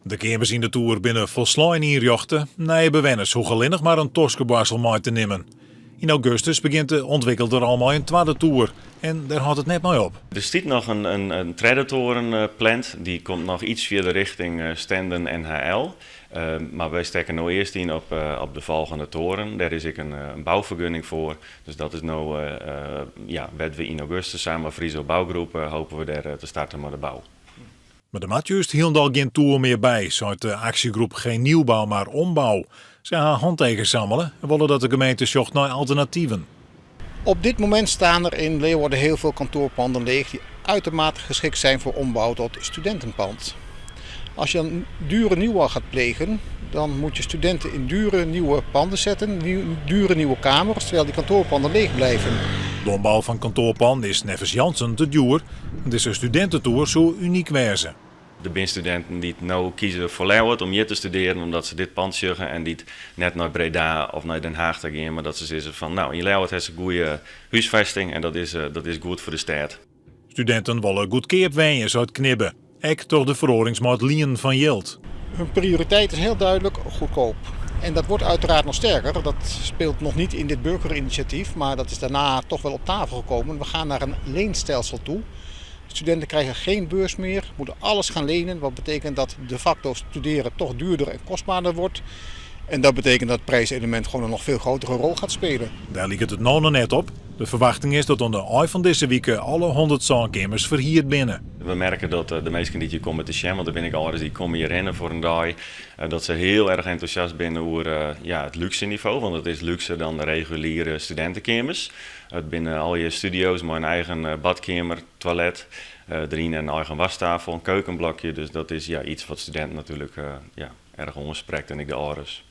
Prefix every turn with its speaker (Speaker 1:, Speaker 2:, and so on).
Speaker 1: De keamers yn de toer binne folslein ynrjochte. Nije bewenners hoege allinnich mar in toskeboarstel mei te nimmen. Yn augustus begjint de ûntwikkelder al mei in twadde toer en dêr hâldt it net mei op.
Speaker 2: Der stiet noch in tredde toren pland. Dy komt noch iets fierder richting Stenden NHL. Mar wy stekke no earst yn op de folgjende toren. Dêr is ek in boufergunning foar. Dus dat is no, ja, wêr't we yn augustus samen mei Friso Bouwgroep hopen we dêr te starten mei de bou.
Speaker 1: Mar der moat just hielendal gjin toer mear by, seit de aksjegroep Geen Nieuwbouw maar Ombouw. Sy ha hantekens sammele en wolle dat de gemeente sjocht nei alternativen.
Speaker 3: Op dit moment staan er in Leeuwarden heel veel kantoorpanden leeg die uitermate geschikt zijn voor ombouw tot studentenpand. Als je dan dure nieuwbouw gaat plegen, dan moet je studenten in dure nieuwe panden zetten, dure nieuwe kamers, terwijl die kantoorpanden leeg blijven.
Speaker 1: De ombou fan kantoarpanden is neffens Jansen te djoer. Dizze studintetoer soe unyk wêze.
Speaker 2: Der binne studinten dy't no kieze foar Ljouwert om hjir te studearjen omdat se dit pand sjogge en dy't net nei Breda of nei Den Haag ta gean, mar dat se sizze fan no, yn Ljouwert ha se goede húsfesting en dat is goed foar de stêd.
Speaker 1: Studinten wolle goedkeap wenje, seit Knibbe, ek troch de feroarings mei it lienen fan jild.
Speaker 3: Hun prioriteit is heel duidelijk goedkoop. En dat wordt uiteraard nog sterker. Dat speelt nog niet in dit burgerinitiatief, maar dat is daarna toch wel op tafel gekomen. We gaan naar een leenstelsel toe. Studenten krijgen geen beurs meer, moeten alles gaan lenen. Wat betekent dat de facto studeren toch duurder en kostbaarder wordt. En dat betekent dat het prijselement gewoon een nog veel grotere rol gaat spelen.
Speaker 1: Dêr liket it no noch net op. De ferwachting is dat oan de ein fan dizze wike alle 107 keamers ferhierd binne.
Speaker 2: We merke dat de minsken dy't hjir komme te sjen, want der binne ek âlders dy't komme hjir hinne foar in dei, dat se hiel erch entûsjast binne oer ja, it lúkse nivo, want it is lúkser dan de reguliere studintekeamers. It binne allegear studio's mei in eigen badkeamer, toilet deryn en in eigen wastafel, in keukenblokje. Dus dat is ja, iets wat studinten natuerlik ja, erch oansprekt en ek de âlders.